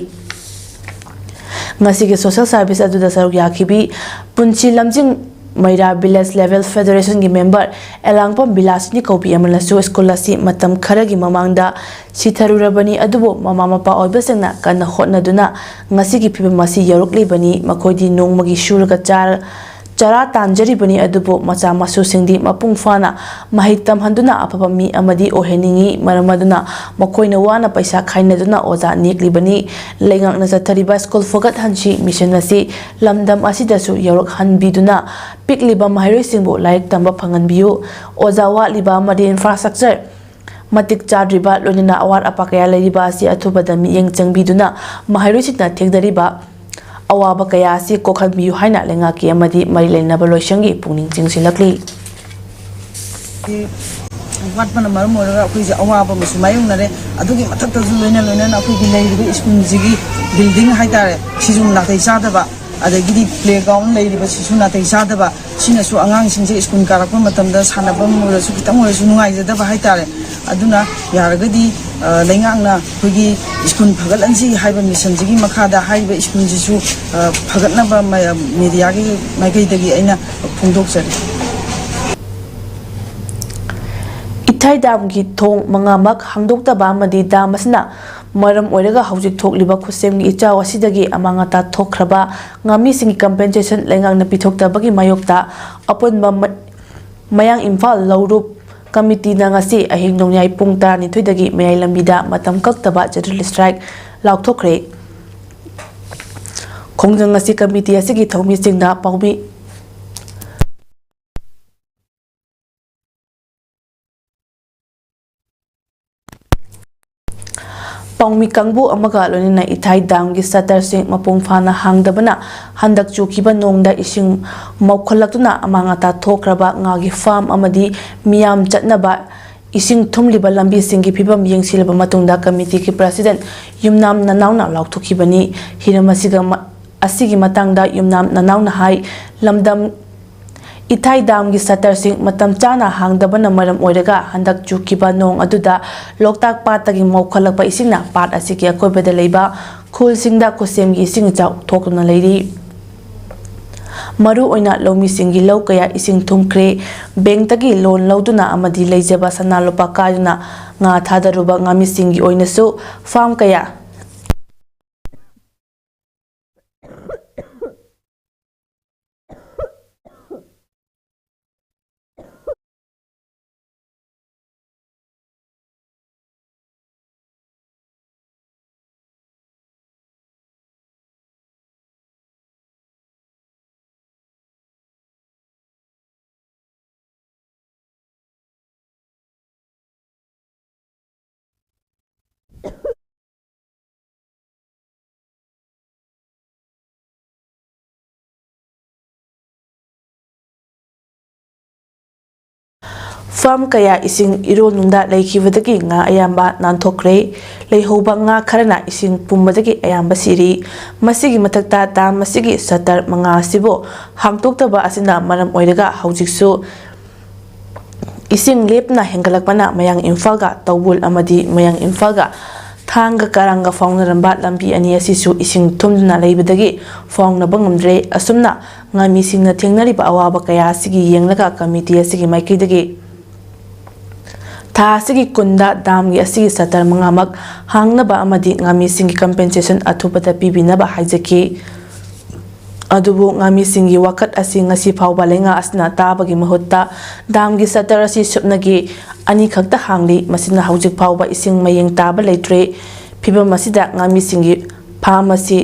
ꯉꯁꯤꯒꯤ ꯁꯣꯁꯦꯜ ꯁꯥꯔꯚꯤꯁ ꯑꯗꯨꯗ ꯁꯔꯨꯛ ꯌꯥꯈꯤꯕꯤ ꯄꯨꯟꯁꯤ ꯂꯝꯖꯤꯡ ꯃꯩꯔꯥ ꯚꯤꯂꯦꯖ ꯂꯦꯚꯦꯜ ꯐꯦꯗꯔꯦꯁꯟꯒꯤ ꯃꯦꯝꯕꯔ ꯑꯦꯂꯥꯡꯕꯝ ꯕꯤꯂꯥꯁꯤꯅꯤ ꯀꯧꯕꯤ ꯑꯃꯅꯁꯨ ꯁ꯭ꯀꯨꯜ ꯑꯁꯤ ꯃꯇꯝ ꯈꯔꯒꯤ ꯃꯃꯥꯡꯗ ꯁꯤꯊꯔꯨꯔꯕꯅꯤ, ꯑꯗꯨꯕꯨ ꯃꯃꯥ ꯃꯄꯥ ꯑꯣꯏꯕꯁꯤꯡꯅ ꯀꯟꯅ ꯍꯣꯠꯅꯗꯨꯅ ꯉꯁꯤꯒꯤ ꯐꯤꯕꯝ ꯑꯁꯤ ꯌꯧꯔꯛꯂꯤꯕꯅꯤ꯫ ꯃꯈꯣꯏꯗꯤ ꯅꯣꯡꯃꯒꯤ ꯁꯨꯔꯒ ꯆꯥꯔ ꯆꯔꯥ ꯇꯥꯟꯖꯔꯤꯕꯅꯤ, ꯑꯗꯨꯕꯨ ꯃꯆꯥ ꯃꯁꯨꯁꯤꯡꯗꯤ ꯃꯄꯨꯡ ꯐꯥꯅ ꯃꯍꯩ ꯇꯝꯍꯟꯗꯨꯅ ꯑꯐꯕ ꯃꯤ ꯑꯃꯗꯤ ꯑꯣꯏꯍꯟꯅꯤꯡꯏ꯫ ꯃꯔꯝ ꯑꯗꯨꯅ ꯃꯈꯣꯏꯅ ꯋꯥꯅ ꯄꯩꯁꯥ ꯈꯥꯏꯅꯗꯨꯅ ꯑꯣꯖꯥ ꯅꯦꯛꯂꯤꯕꯅꯤ꯫ ꯂꯩꯉꯥꯛꯅ ꯆꯠꯊꯔꯤꯕ ꯁ꯭ꯀꯨꯜ ꯐꯒꯠꯍꯟꯁꯤ ꯃꯤꯁꯟ ꯑꯁꯤ ꯂꯝꯗꯝ ꯑꯁꯤꯗꯁꯨ ꯌꯧꯔꯛꯍꯟꯕꯤꯗꯨꯅ ꯄꯤꯛꯂꯤꯕ ꯃꯍꯩꯔꯣꯏꯁꯤꯡꯕꯨ ꯂꯥꯏꯔꯤꯛ ꯇꯝꯕ ꯐꯪꯍꯟꯕꯤꯌꯨ꯫ ꯑꯣꯖꯥ ꯋꯥꯠꯂꯤꯕ ꯑꯃꯗꯤ ꯏꯟꯐ꯭ꯔꯥꯁ꯭ꯇ꯭ꯔꯛꯆꯔ ꯃꯇꯤꯛ ꯆꯥꯗ꯭ꯔꯤꯕ, ꯂꯣꯏꯅꯅ ꯑꯋꯥꯠ ꯑꯄꯥ ꯀꯌꯥ ꯂꯩꯔꯤꯕ ꯑꯁꯤ ꯑꯊꯨꯕꯗ ꯃꯤꯠꯌꯦꯡ ꯆꯪꯕꯤꯗꯨꯅ ꯃꯍꯩꯔꯣꯏꯁꯤꯡꯅ ꯊꯦꯡꯅꯔꯤꯕ ꯑꯋꯥꯕ ꯀꯌꯥ ꯑꯁꯤ ꯀꯣꯛꯍꯟꯕꯤꯌꯨ ꯍꯥꯏꯅ ꯂꯩꯉꯥꯛꯀꯤ ꯑꯃꯗꯤ ꯃꯔꯤ ꯂꯩꯅꯕ ꯂꯣꯏꯁꯪꯒꯤ ꯄꯨꯛꯅꯤꯡ ꯆꯤꯡꯁꯤꯜꯂꯛꯂꯤ꯫ ꯋꯥꯠꯄꯅ ꯃꯔꯝ ꯑꯣꯏꯔꯒ ꯑꯩꯈꯣꯏꯁꯦ ꯑꯋꯥꯕ ꯑꯃꯁꯨ ꯃꯥꯌꯣꯛꯅꯔꯦ꯫ ꯑꯗꯨꯒꯤ ꯃꯊꯛꯇꯁꯨ ꯂꯣꯏꯅ ꯂꯣꯏꯅꯅ ꯑꯩꯈꯣꯏꯒꯤ ꯂꯩꯔꯤꯕ ꯁ꯭ꯀꯨꯜꯁꯤꯒꯤ ꯕꯤꯜꯗꯤꯡ ꯍꯥꯏꯇꯥꯔꯦ, ꯁꯤꯁꯨ ꯅꯥꯇꯩ ꯆꯥꯗꯕ, ꯑꯗꯒꯤꯗꯤ ꯄ꯭ꯂꯦꯒ꯭ꯔꯥꯎꯟ ꯂꯩꯔꯤꯕꯁꯤꯁꯨ ꯅꯥꯇꯩ ꯆꯥꯗꯕ, ꯁꯤꯅꯁꯨ ꯑꯉꯥꯡꯁꯤꯡꯁꯦ ꯁ꯭ꯀꯨꯜ ꯀꯥꯔꯛꯄ ꯃꯇꯝꯗ ꯁꯥꯟꯅꯐꯝ ꯑꯣꯏꯔꯁꯨ ꯈꯤꯇꯪ ꯑꯣꯏꯔꯁꯨ ꯅꯨꯡꯉꯥꯏꯖꯗꯕ ꯍꯥꯏꯇꯥꯔꯦ꯫ ꯑꯗꯨꯅ ꯌꯥꯔꯒꯗꯤ, ꯑ, ꯂꯩꯉꯥꯛꯅ ꯑꯩꯈꯣꯏꯒꯤ ꯁ꯭ꯀꯨꯜ ꯐꯒꯠꯍꯟꯁꯤ ꯍꯥꯏꯕ ꯃꯤꯁꯟꯁꯤꯒꯤ ꯃꯈꯥꯗ ꯍꯥꯏꯔꯤꯕ ꯁ꯭ꯀꯨꯜꯁꯤꯁꯨ, ꯑ, ꯐꯒꯠꯅꯕ ꯃ-, ꯃꯦꯗꯤꯌꯥꯒꯤ ꯃꯥꯏꯀꯩꯗꯒꯤ ꯑꯩꯅ ꯐꯣꯡꯗꯣꯛꯆꯔꯤ꯫ ꯏꯊꯥꯏ ꯗꯥꯝꯒꯤ ꯊꯣꯡ ꯃꯉꯥꯃꯛ ꯍꯥꯡꯗꯣꯛꯇꯕ ꯑꯃꯗꯤ ꯗꯥꯝ ꯑꯁꯤꯅ ꯃꯔꯝ ꯑꯣꯏꯔꯒ ꯍꯧꯖꯤꯛ ꯊꯣꯛꯂꯤꯕ ꯈꯨꯠꯁꯦꯝꯒꯤ ꯏꯆꯥꯎ ꯑꯁꯤꯗꯒꯤ ꯑꯃꯥꯡ ꯑꯇꯥ ꯊꯣꯛꯈ꯭ꯔꯕ ꯉꯥꯃꯤꯁꯤꯡꯒꯤ compensation ꯂꯩꯉꯥꯛꯅ ꯄꯤꯊꯣꯛꯇꯕꯒꯤ ꯃꯥꯌꯣꯛꯇ ꯑꯄꯨꯟꯕ ꯃ-, ꯃꯌꯥꯡ ꯏꯝꯐꯥꯜ ꯂꯧꯔꯨꯞ ꯀꯃꯤꯇꯤꯅ ꯉꯁꯤ ꯑꯍꯤꯡ ꯅꯣꯡꯌꯥꯏ ꯄꯨꯡ ꯇꯔꯥꯅꯤꯊꯣꯏꯗꯒꯤ ꯃꯌꯥꯏ ꯂꯝꯕꯤꯗ ꯃꯇꯝ ꯀꯛꯇꯕ general strike ꯂꯥꯎꯊꯣꯛꯈ꯭ꯔꯦ꯫ ꯈꯣꯡꯖꯪ ꯑꯁꯤ ꯀꯃꯤꯇꯤ ꯑꯁꯤꯒꯤ ꯊꯧꯃꯤꯁꯤꯡꯅ ꯄꯥꯎꯃꯤ ꯄꯥꯎꯃꯤ ꯀꯥꯡꯕꯨ ꯑꯃꯒ ꯂꯣꯏꯅꯅ ꯏꯊꯥꯏ ꯗꯥꯝꯒꯤ ꯁꯇꯔꯁꯤꯡ ꯃꯄꯨꯡ ꯐꯥꯅ ꯍꯥꯡꯗꯕꯅ ꯍꯟꯗꯛ ꯆꯨꯈꯤꯕ ꯅꯣꯡꯗ ꯏꯁꯤꯡ ꯃꯧꯈꯠꯂꯛꯇꯨꯅ ꯑꯃꯥꯡ ꯑꯇꯥ ꯊꯣꯛꯈ꯭ꯔꯕ ꯉꯥꯒꯤ farm ꯑꯃꯗꯤ ꯃꯤꯌꯥꯝ ꯆꯠꯅꯕ ꯏꯁꯤꯡ ꯊꯨꯝꯂꯤꯕ ꯂꯝꯕꯤꯁꯤꯡꯒꯤ ꯐꯤꯕꯝ ꯌꯦꯡꯁꯤꯜꯂꯕ ꯃꯇꯨꯡꯗ committeeꯒꯤ president ꯌꯨꯝꯅꯥꯝ ꯅꯅꯥꯎꯅ ꯂꯥꯎꯊꯣꯛꯈꯤꯕꯅꯤ꯫ ꯍꯤꯔꯝ ꯑꯁꯤꯒ ꯃ-, ꯑꯁꯤꯒꯤ ꯃꯇꯥꯡꯗ ꯌꯨꯝꯅꯥꯝ ꯅꯅꯥꯎꯅ ꯍꯥꯏ, ꯂꯝꯗꯝ ꯏꯊꯥꯏ ꯗꯥꯝꯒꯤ ꯁꯇꯔꯁꯤꯡ ꯃꯇꯝ ꯆꯥꯅ ꯍꯥꯡꯗꯕꯅ ꯃꯔꯝ ꯑꯣꯏꯔꯒ ꯍꯟꯗꯛ ꯆꯨꯈꯤꯕ ꯅꯣꯡ ꯑꯗꯨꯗ ꯂꯣꯛꯇꯥꯛ ꯄꯥꯠꯇꯒꯤ ꯃꯧꯈꯠꯂꯛꯄ ꯏꯁꯤꯡꯅ ꯄꯥꯠ ꯑꯁꯤꯒꯤ ꯑꯀꯣꯏꯕꯗ ꯂꯩꯕ ꯈꯨꯜꯁꯤꯡꯗ ꯈꯨꯠꯁꯦꯝꯒꯤ ꯏꯁꯤꯡ ꯏꯆꯥꯎ ꯊꯣꯛꯇꯨꯅ ꯂꯩꯔꯤ꯫ ꯃꯔꯨꯑꯣꯏꯅ ꯂꯧꯃꯤꯁꯤꯡꯒꯤ ꯂꯧ ꯀꯌꯥ ꯏꯁꯤꯡ ꯊꯨꯝꯈ꯭ꯔꯦ꯫ Bankꯇꯒꯤ loan ꯂꯧꯗꯨꯅ ꯑꯃꯗꯤ ꯂꯩꯖꯕ ꯁꯅꯥ ꯂꯨꯄꯥ ꯀꯥꯏꯗꯨꯅ ꯉꯥ ꯊꯥꯗꯔꯨꯕ ꯉꯥꯃꯤꯁꯤꯡꯒꯤ ꯑꯣꯏꯅꯁꯨ farm ꯀꯌꯥ farm ꯀꯌꯥ ꯏꯁꯤꯡ ꯏꯔꯣꯟꯅꯨꯡꯗ ꯂꯩꯈꯤꯕꯗꯒꯤ ꯉꯥ ꯑꯌꯥꯝꯕ ꯅꯥꯟꯊꯣꯛꯈ꯭ꯔꯦ꯫ ꯂꯩꯍꯧꯕ ꯉꯥ ꯈꯔꯅ ꯏꯁꯤꯡ ꯄꯨꯝꯕꯗꯒꯤ ꯑꯌꯥꯝꯕ ꯁꯤꯔꯤ꯫ ꯃꯁꯤꯒꯤ ꯃꯊꯛꯇ dam ꯑꯁꯤꯒꯤ shutter ꯃꯉꯥ ꯑꯁꯤꯕꯨ ꯍꯥꯡꯗꯣꯛꯇꯕ ꯑꯁꯤꯅ ꯃꯔꯝ ꯑꯣꯏꯔꯒ ꯍꯧꯖꯤꯛꯁꯨ ꯏꯁꯤꯡ ꯂꯦꯞꯇꯅ ꯍꯦꯟꯒꯠꯂꯛꯄꯅ ꯃꯌꯥꯡ ꯏꯝꯐꯥꯜꯒ ꯇꯧꯕꯨꯜ ꯑꯃꯗꯤ ꯃꯌꯥꯡ ꯏꯝꯐꯥꯜꯒ ꯊꯥꯡꯒ ꯀꯔꯥꯡꯒ ꯐꯥꯎꯅꯔꯝꯕ ꯂꯝꯕꯤ ꯑꯅꯤ ꯑꯁꯤꯁꯨ ꯏꯁꯤꯡ ꯊꯨꯝꯗꯨꯅ ꯂꯩꯕꯗꯒꯤ ꯐꯥꯎꯅꯕ ꯉꯝꯗ꯭ꯔꯦ꯫ ꯑꯁꯨꯝꯅ ꯉꯥꯃꯤꯁꯤꯡꯅ ꯊꯦꯡꯅꯔꯤꯕ ꯑꯋꯥꯕ ꯀꯌꯥ ꯑꯁꯤꯒꯤ ꯌꯦꯡꯂꯒ committee ꯑꯁꯤꯒꯤ ꯃꯥꯏꯀꯩꯗꯒꯤ ꯊꯥ ꯑꯁꯤꯒꯤ ꯀꯨꯟꯗ ꯗꯥꯝꯒꯤ ꯑꯁꯤꯒꯤ ꯁꯇꯔ ꯃꯉꯥꯃꯛ ꯍꯥꯡꯅꯕ ꯑꯃꯗꯤ ꯉꯥꯃꯤꯁꯤꯡꯒꯤ compensation ꯑꯊꯨꯕꯗ ꯄꯤꯕꯤꯅꯕ ꯍꯥꯏꯖꯈꯤ꯫ ꯑꯗꯨꯕꯨ ꯉꯥꯃꯤꯁꯤꯡꯒꯤ ꯋꯥꯀꯠ ꯑꯁꯤ ꯉꯁꯤ ꯐꯥꯎꯕ ꯂꯩꯉꯥꯛ ꯑꯁꯤꯅ ꯇꯥꯕꯒꯤ ꯃꯍꯨꯠꯇ ꯗꯥꯝꯒꯤ ꯁꯇꯔ ꯑꯁꯤ ꯁꯨꯞꯅꯒꯤ ꯑꯅꯤꯈꯛꯇ ꯍꯥꯡꯂꯤ꯫ ꯃꯁꯤꯅ ꯍꯧꯖꯤꯛ ꯐꯥꯎꯕ ꯏꯁꯤꯡ ꯃꯌꯦꯡ ꯇꯥꯕ ꯂꯩꯇ꯭ꯔꯦ꯫ ꯐꯤꯕꯝ ꯑꯁꯤꯗ ꯉꯥꯃꯤꯁꯤꯡꯒꯤ ꯐꯥꯝ ꯑꯁꯤ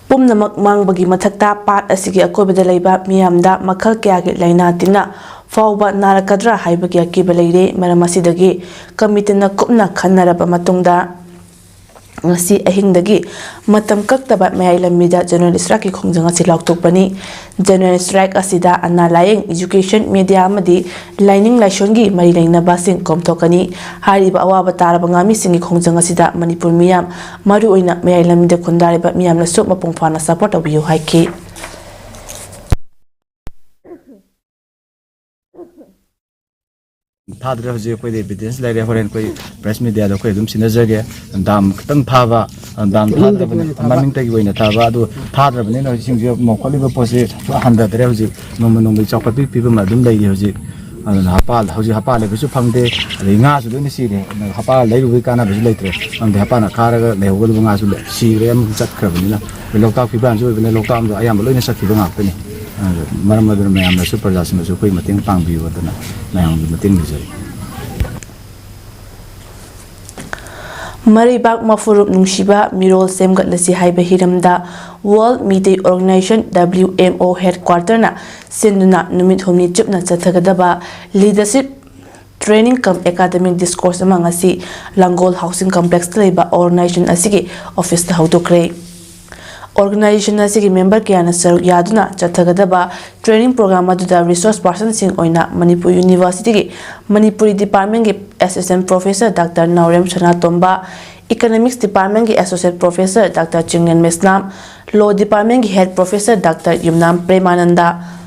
ꯄꯨꯝꯅꯃꯛ ꯃꯥꯡꯕꯒꯤ ꯃꯊꯛꯇ ꯄꯥꯠ ꯑꯁꯤꯒꯤ ꯑꯀꯣꯏꯕꯗ ꯂꯩꯕ ꯃꯤꯌꯥꯝꯗ ꯃꯈꯜ ꯀꯌꯥꯒꯤ ꯂꯥꯏꯅꯥ ꯇꯤꯟꯅ ꯐꯥꯎꯕ ꯅꯥꯔꯛꯀꯗ꯭ꯔꯥ ꯍꯥꯏꯕꯒꯤ ꯑꯀꯤꯕ ꯂꯩꯔꯦ꯫ ꯃꯔꯝ ꯑꯁꯤꯗꯒꯤ ꯀꯃꯤꯇꯤꯅ ꯀꯨꯞꯅ ꯈꯟꯅꯔꯕ ꯃꯇꯨꯡꯗ ꯉꯁꯤ ꯑꯍꯤꯡꯗꯒꯤ ꯃꯇꯝ ꯀꯛꯇꯕ ꯃꯌꯥꯏ ꯂꯝꯕꯤꯗ general strikeꯀꯤ ꯈꯣꯡꯖꯪ ꯑꯁꯤ ꯂꯥꯎꯊꯣꯛꯄꯅꯤ꯫ General strike ꯑꯁꯤꯗ ꯑꯅꯥ ꯂꯥꯌꯦꯡ, education, media ꯑꯃꯗꯤ ꯂꯥꯏꯅꯤꯡ ꯂꯥꯏꯁꯣꯟꯒꯤ ꯃꯔꯤ ꯂꯩꯅꯕꯁꯤꯡ ꯀꯣꯝꯊꯣꯛꯀꯅꯤ꯫ ꯍꯥꯏꯔꯤꯕ ꯑꯋꯥꯕ ꯇꯥꯔꯕ ꯉꯥꯃꯤꯁꯤꯡꯒꯤ ꯈꯣꯡꯖꯪ ꯑꯁꯤꯗ ꯃꯅꯤꯄꯨꯔ ꯃꯤꯌꯥꯝ, ꯃꯔꯨꯑꯣꯏꯅ ꯃꯌꯥꯏ ꯂꯝꯕꯤꯗ ꯈꯨꯟꯗꯥꯔꯤꯕ ꯃꯤꯌꯥꯝꯅꯁꯨ ꯃꯄꯨꯡ ꯐꯥꯅ support ꯇꯧꯕꯤꯌꯨ ꯍꯥꯏꯈꯤ꯫ ꯊꯥꯗ꯭ꯔꯦ꯫ ꯍꯧꯖꯤꯛ ꯑꯩꯈꯣꯏꯗ evidence ꯂꯩꯔꯦ꯫ ꯍꯣꯔꯦꯟ ꯑꯩꯈꯣꯏ press mediaꯗ ꯑꯩꯈꯣꯏ ꯑꯗꯨꯝ ꯁꯤꯟꯅꯖꯒꯦ꯫ ꯗꯥꯝ ꯈꯤꯇꯪ ꯊꯥꯕ, ꯗꯥꯝ ꯊꯥꯗ꯭ꯔꯕꯅꯤ, ꯃꯃꯤꯡꯇꯒꯤ ꯑꯣꯏꯅ ꯊꯥꯕ, ꯑꯗꯨ ꯊꯥꯗ꯭ꯔꯕꯅꯤꯅ ꯏꯁꯤꯡꯁꯦ ꯃꯣꯠꯈꯠꯂꯤꯕ ꯄꯣꯠꯁꯦ ꯁꯨꯡꯍꯟꯊꯗ꯭ꯔꯦ꯫ ꯍꯧꯖꯤꯛ ꯅꯣꯡꯃ ꯅꯣꯡꯃꯒꯤ ꯆꯥꯎꯈꯠꯄꯒꯤ ꯐꯤꯕꯝ ꯑꯗꯨꯝ ꯂꯩꯔꯤ꯫ ꯍꯧꯖꯤꯛ ꯑꯗꯨꯅ ꯍꯄꯥ, ꯍꯧꯖꯤꯛ ꯍꯄꯥ ꯂꯩꯕꯁꯨ ꯐꯪꯗꯦ, ꯑꯗꯩ ꯉꯥꯁꯨ ꯂꯣꯏꯅ ꯁꯤꯔꯦ꯫ ꯍꯄꯥ ꯂꯩꯔꯨꯕꯒꯤ ꯀꯥꯟꯅꯕꯁꯨ ꯂꯩꯇ꯭ꯔꯦ, ꯃꯔꯝꯗꯤ ꯍꯄꯥꯅ ꯈꯥꯔꯒ ꯂꯩꯍꯧꯒꯗꯕ ꯉꯥꯁꯨ ꯂꯣꯏ ꯁꯤꯈ꯭ꯔꯦ, ꯑꯃꯨꯛ ꯆꯠꯈ꯭ꯔꯕꯅꯤꯅ꯫ ꯑꯗꯩ ꯂꯣꯛꯇꯥꯛ ꯐꯤꯕꯝꯁꯨ ꯑꯣꯏꯕꯅꯤꯅ ꯂꯣꯛꯇꯥꯛ ꯑꯃꯗꯣ ꯑꯌꯥꯝꯕ ꯂꯣꯏꯅ ꯆꯠꯈꯤꯕ ꯉꯥꯛꯇꯅꯤ꯫ ꯑꯗꯨꯅ ꯃꯔꯝ ꯑꯗꯨꯅ ꯃꯌꯥꯝꯅꯁꯨ, ꯄ꯭ꯔꯖꯥꯁꯤꯡꯅꯁꯨ ꯑꯩꯈꯣꯏ ꯃꯇꯦꯡ ꯄꯥꯡꯕꯤꯌꯨ ꯑꯗꯨꯅ ꯃꯌꯥꯝꯒꯤ ꯃꯇꯦꯡ ꯅꯤꯖꯔꯤ꯫ ꯃꯔꯩꯕꯥꯛ ꯃꯐꯨꯔꯨꯞ ꯅꯨꯡꯁꯤꯕ ꯃꯤꯔꯣꯜ ꯁꯦꯝꯒꯠꯂꯁꯤ ꯍꯥꯏꯕ ꯍꯤꯔꯝꯗ World Meitei Organization, W M O headquarterꯅ ꯁꯤꯟꯗꯨꯅ ꯅꯨꯃꯤꯠ ꯍꯨꯝꯅꯤ ꯆꯨꯞꯅ ꯆꯠꯊꯒꯗꯕ leadership training cum academic discourse ꯑꯃ ꯉꯁꯤ ꯂꯥꯡꯒꯣꯜ housing complexꯇ ꯂꯩꯕ organization ꯑꯁꯤꯒꯤ officeꯇ ꯍꯧꯗꯣꯛꯈ꯭ꯔꯦ꯫ Organization ꯑꯁꯤꯒꯤ member ꯀꯌꯥꯅ ꯁꯔꯨꯛ ꯌꯥꯗꯨꯅ ꯆꯠꯊꯒꯗꯕ training program ꯑꯗꯨꯗ resource personꯁꯤꯡ ꯑꯣꯏꯅ Manipur Universityꯒꯤ Manipuri departmentꯀꯤ Assistant Professor Doctor ꯅꯥꯎꯔꯦꯝ ꯁꯅꯥꯇꯣꯝꯕ, Economics departmentꯀꯤ Associate Professor Doctor Chinglen ꯃꯩꯁꯅꯥꯝ, Law departmentꯀꯤ Head Professor Doctor ꯌꯨꯝꯅꯥꯝ ꯄ꯭ꯔꯦꯃꯥꯅꯟꯗ,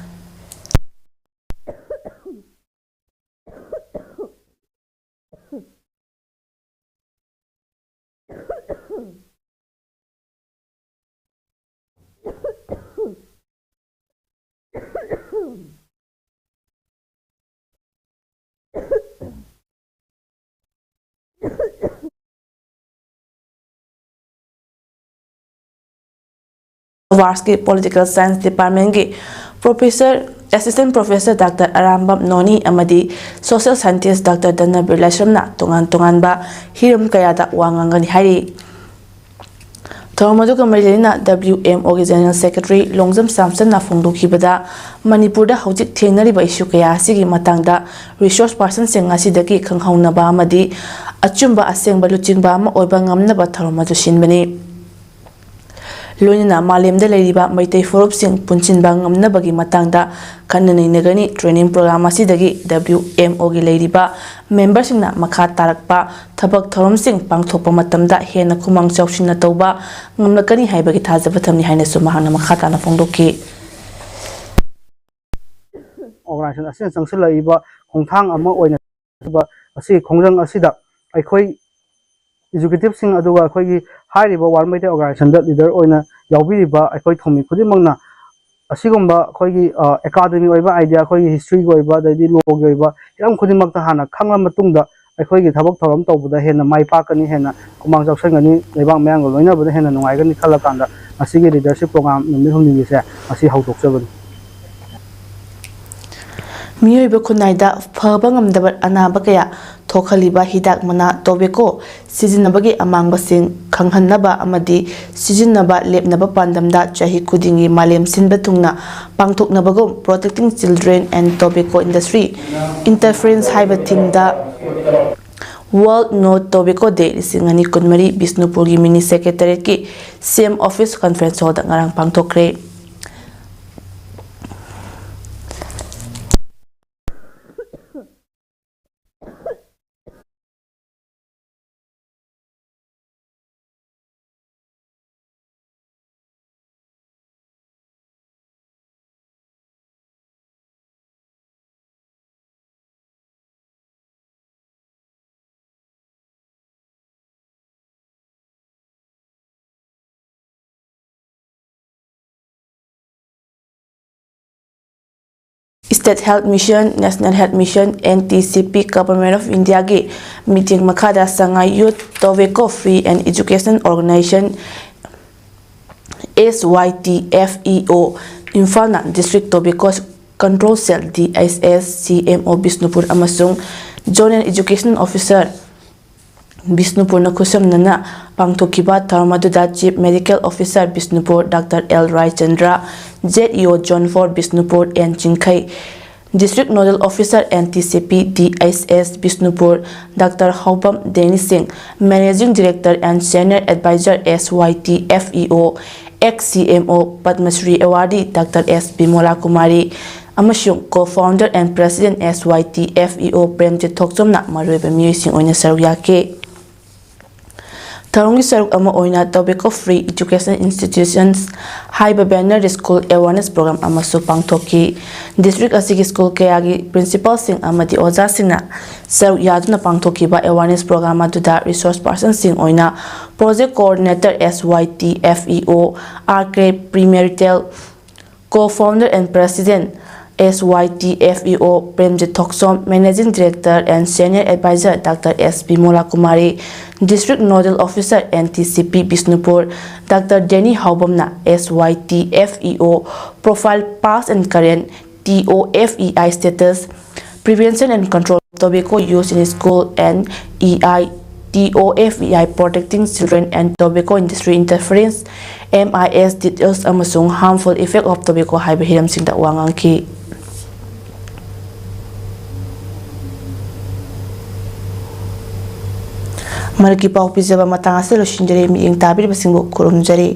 Universityꯒꯤ Political Science departmentꯀꯤ Professor, Assistant Professor Doctor Arambam ꯅꯣꯅꯤ ꯑꯃꯗꯤ Social Scientist Doctor ꯙꯅꯕꯤꯔ ꯂꯥꯏꯁ꯭ꯔꯝꯅ ꯇꯣꯉꯥꯟ ꯇꯣꯉꯥꯟꯕ ꯍꯤꯔꯝ ꯀꯌꯥꯗ ꯋꯥ ꯉꯥꯡꯒꯅꯤ ꯍꯥꯏꯔꯤ꯫ ꯊꯧꯔꯝ ꯑꯗꯨꯒ ꯃꯔꯤ ꯂꯩꯅꯅ WMOꯒꯤ General Secretary ꯂꯣꯡꯖꯝ ꯁꯥꯝꯁꯟꯅ ꯐꯣꯡꯗꯣꯛꯈꯤꯕꯗ, ꯃꯅꯤꯄꯨꯔꯗ ꯍꯧꯖꯤꯛ ꯊꯦꯡꯅꯔꯤꯕ issue ꯀꯌꯥ ꯑꯁꯤꯒꯤ ꯃꯇꯥꯡꯗ resource personꯁꯤꯡ ꯉꯁꯤꯗꯒꯤ ꯈꯪꯍꯧꯅꯕ ꯑꯃꯗꯤ ꯑꯆꯨꯝꯕ ꯑꯁꯦꯡꯕ ꯂꯨꯆꯤꯡꯕ ꯑꯃ ꯑꯣꯏꯕ ꯉꯝꯅꯕ ꯊꯧꯔꯝ ꯑꯗꯨ ꯁꯤꯟꯕꯅꯤ꯫ ꯂꯣꯏꯅꯅ ꯃꯥꯂꯦꯝꯗ ꯂꯩꯔꯤꯕ ꯃꯩꯇꯩ ꯐꯨꯔꯨꯞꯁꯤꯡ ꯄꯨꯟꯁꯤꯟꯕ ꯉꯝꯅꯕꯒꯤ ꯃꯇꯥꯡꯗ ꯈꯟꯅ ꯅꯩꯅꯒꯅꯤ꯫ Training program ꯑꯁꯤꯗꯒꯤ WMOꯒꯤ ꯂꯩꯔꯤꯕ memberꯁꯤꯡꯅ ꯃꯈꯥ ꯇꯥꯔꯛꯄ ꯊꯕꯛ ꯊꯧꯔꯝꯁꯤꯡ ꯄꯥꯡꯊꯣꯛꯄ ꯃꯇꯝꯗ ꯍꯦꯟꯅ ꯈꯨꯃꯥꯡ ꯆꯥꯎꯁꯤꯟꯅ ꯇꯧꯕ ꯉꯝꯂꯛꯀꯅꯤ ꯍꯥꯏꯕꯒꯤ ꯊꯥꯖꯕ ꯊꯝꯂꯤ ꯍꯥꯏꯅꯁꯨ ꯃꯍꯥꯛꯅ ꯃꯈꯥ ꯇꯥꯅ ꯐꯣꯡꯗꯣꯛꯈꯤ꯫ Organization ꯑꯁꯤꯅ ꯆꯪꯁꯤꯜꯂꯛꯏꯕ ꯈꯣꯡꯊꯥꯡ ꯑꯃ ꯑꯣꯏꯅ ꯑꯁꯤꯒꯤ ꯈꯣꯡꯖꯪ ꯑꯁꯤꯗ ꯑꯩꯈꯣꯏ executiveꯁꯤꯡ, ꯑꯗꯨꯒ ꯑꯩꯈꯣꯏꯒꯤ ꯍꯥꯏꯔꯤꯕ World Meitei Organizationꯗ leader ꯑꯣꯏꯅ ꯌꯥꯎꯕꯤꯔꯤꯕ ꯑꯩꯈꯣꯏ ꯊꯧꯃꯤ ꯈꯨꯗꯤꯡꯃꯛꯅ ꯑꯁꯤꯒꯨꯝꯕ ꯑꯩꯈꯣꯏꯒꯤ, ꯑ, academy ꯑꯣꯏꯕ idea, ꯑꯩꯈꯣꯏꯒꯤ historyꯒꯤ ꯑꯣꯏꯕ, ꯑꯗꯩꯗꯤ lawꯒꯤ ꯑꯣꯏꯕ ꯍꯤꯔꯝ ꯈꯨꯗꯤꯡꯃꯛꯇ ꯍꯥꯟꯅ ꯈꯪꯂ ꯃꯇꯨꯡꯗ ꯑꯩꯈꯣꯏꯒꯤ ꯊꯕꯛ ꯊꯧꯔꯝ ꯇꯧꯕꯗ ꯍꯦꯟꯅ ꯃꯥꯏ ꯄꯥꯛꯀꯅꯤ, ꯍꯦꯟꯅ ꯈꯨꯃꯥꯡ ꯆꯥꯎꯁꯤꯟꯒꯅꯤ, ꯂꯩꯕꯥꯛ ꯃꯤꯌꯥꯝꯒ ꯂꯣꯏꯅꯕꯗ ꯍꯦꯟꯅ ꯅꯨꯡꯉꯥꯏꯒꯅꯤ ꯈꯜꯂꯀꯥꯟꯗ ꯉꯁꯤꯒꯤ leadership program ꯅꯨꯃꯤꯠ ꯍꯨꯝꯅꯤꯒꯤꯁꯦ ꯉꯁꯤ ꯍꯧꯗꯣꯛꯆꯕꯅꯤ꯫ ꯃꯤꯑꯣꯏꯕ ꯈꯨꯟꯅꯥꯏꯗ ꯐꯕ ꯉꯝꯗꯕ ꯑꯅꯥꯕ ꯀꯌꯥ ꯊꯣꯛꯍꯜꯂꯤꯕ ꯍꯤꯗꯥꯛ ꯃꯅꯥ tobacco ꯁꯤꯖꯤꯟꯅꯕꯒꯤ ꯑꯃꯥꯡꯕꯁꯤꯡ ꯈꯪꯍꯟꯅꯕ ꯑꯃꯗꯤ ꯁꯤꯖꯤꯟꯅꯕ ꯂꯦꯞꯅꯕ ꯄꯥꯟꯗꯝꯗ ꯆꯍꯤ ꯈꯨꯗꯤꯡꯒꯤ ꯃꯥꯂꯦꯝ ꯁꯤꯟꯕ ꯊꯨꯡꯅ ꯄꯥꯡꯊꯣꯛꯅꯕꯒꯨꯝ Protecting Children and Tobacco Industry Interference ꯍꯥꯏꯕ themeꯗ World No Tobacco Day ꯂꯤꯁꯤꯡ ꯑꯅꯤ ꯀꯨꯟꯃꯔꯤ ꯕꯤꯁꯅꯨꯄꯨꯔꯒꯤ Mini Secretariatꯀꯤ CM Office Conference Hallꯗ ꯉꯔꯥꯡ ꯄꯥꯡꯊꯣꯛꯈ꯭ꯔꯦ꯫ State Health Mission, National Health Mission, NTCP, Government of Indiaꯒꯤ ꯃꯤꯠꯌꯦꯡ ꯃꯈꯥꯗ Sangai Youth Tobacco Free and Education Organization, SYTFEO, ꯏꯝꯐꯥꯜꯅ District Tobacco Control Cell, DHS, CMO Bishnupur ꯑꯃꯁꯨꯡ Zonal Education Officer ꯕꯤꯁꯅꯨꯄꯨꯔꯅ ꯈꯨꯠꯁꯝꯅꯅ ꯄꯥꯡꯊꯣꯛꯈꯤꯕ ꯊꯧꯔꯝ ꯑꯗꯨꯗ Chief Medical Officer Bishnupur Doctor L Raichandra, ZEO Zone four Bishnupur N Chingkhei, District Nodal Officer NTCP DHS Bishnupur Doctor Haobam Dennis Singh, Managing Director and Senior Advisor SYTFEO, ex CMO, Padma Shri Awardee Doctor S ꯕꯤꯃꯣꯂꯥ ꯀꯨꯃꯥꯔꯤ ꯑꯃꯁꯨꯡ Co-founder and President SYTFEO Premjit ꯊꯣꯛꯆꯣꯝꯅ ꯃꯔꯨꯑꯣꯏꯕ ꯃꯤꯑꯣꯏꯁꯤꯡ ꯑꯣꯏꯅ ꯁꯔꯨꯛ ꯌꯥꯈꯤ꯫ ꯊꯧꯔꯝꯒꯤ ꯁꯔꯨꯛ ꯑꯃ ꯑꯣꯏꯅ Tobacco Free Education Institutions ꯍꯥꯏꯕ banner School Awareness Program ꯑꯃꯁꯨ ꯄꯥꯡꯊꯣꯛꯈꯤ꯫ District ꯑꯁꯤꯒꯤ school ꯀꯌꯥꯒꯤ principalꯁꯤꯡ ꯑꯃꯗꯤ ꯑꯣꯖꯥꯁꯤꯡꯅ ꯁꯔꯨꯛ ꯌꯥꯗꯨꯅ ꯄꯥꯡꯊꯣꯛꯈꯤꯕ awareness program ꯑꯗꯨꯗ resource personꯁꯤꯡ ꯑꯣꯏꯅ Project Coordinator SYTFEO, R K Premarital, Co-founder and President SYTFEO Premjit Thokchom, Managing Director and Senior Advisor Doctor S Bimola Kumari, District Nodal Officer NTCP Bishnupur Doctor ꯗꯦꯅꯤ ꯍꯥꯎꯕꯝꯅ SYTFEO profile, past and current, TOFEI status, Prevention and Control of Tobacco Use in School and EI, TOFEI Protecting Children and Tobacco Industry Interference, MIS details ꯑꯃꯁꯨꯡ Harmful Effect of Tobacco ꯍꯥꯏꯕ ꯍꯤꯔꯝꯁꯤꯡꯗ ꯋꯥ ꯉꯥꯡꯈꯤ꯫ ꯃꯔꯛꯀꯤ ꯄꯥꯎ ꯄꯤꯖꯕ ꯃꯇꯥꯡ ꯑꯁꯤꯗ ꯂꯣꯏꯁꯤꯟꯖꯔꯦ꯫ ꯃꯤꯠꯌꯦꯡ ꯇꯥꯕꯤꯔꯤꯕꯁꯤꯡꯕꯨ ꯈꯨꯔꯨꯝꯖꯔꯤ꯫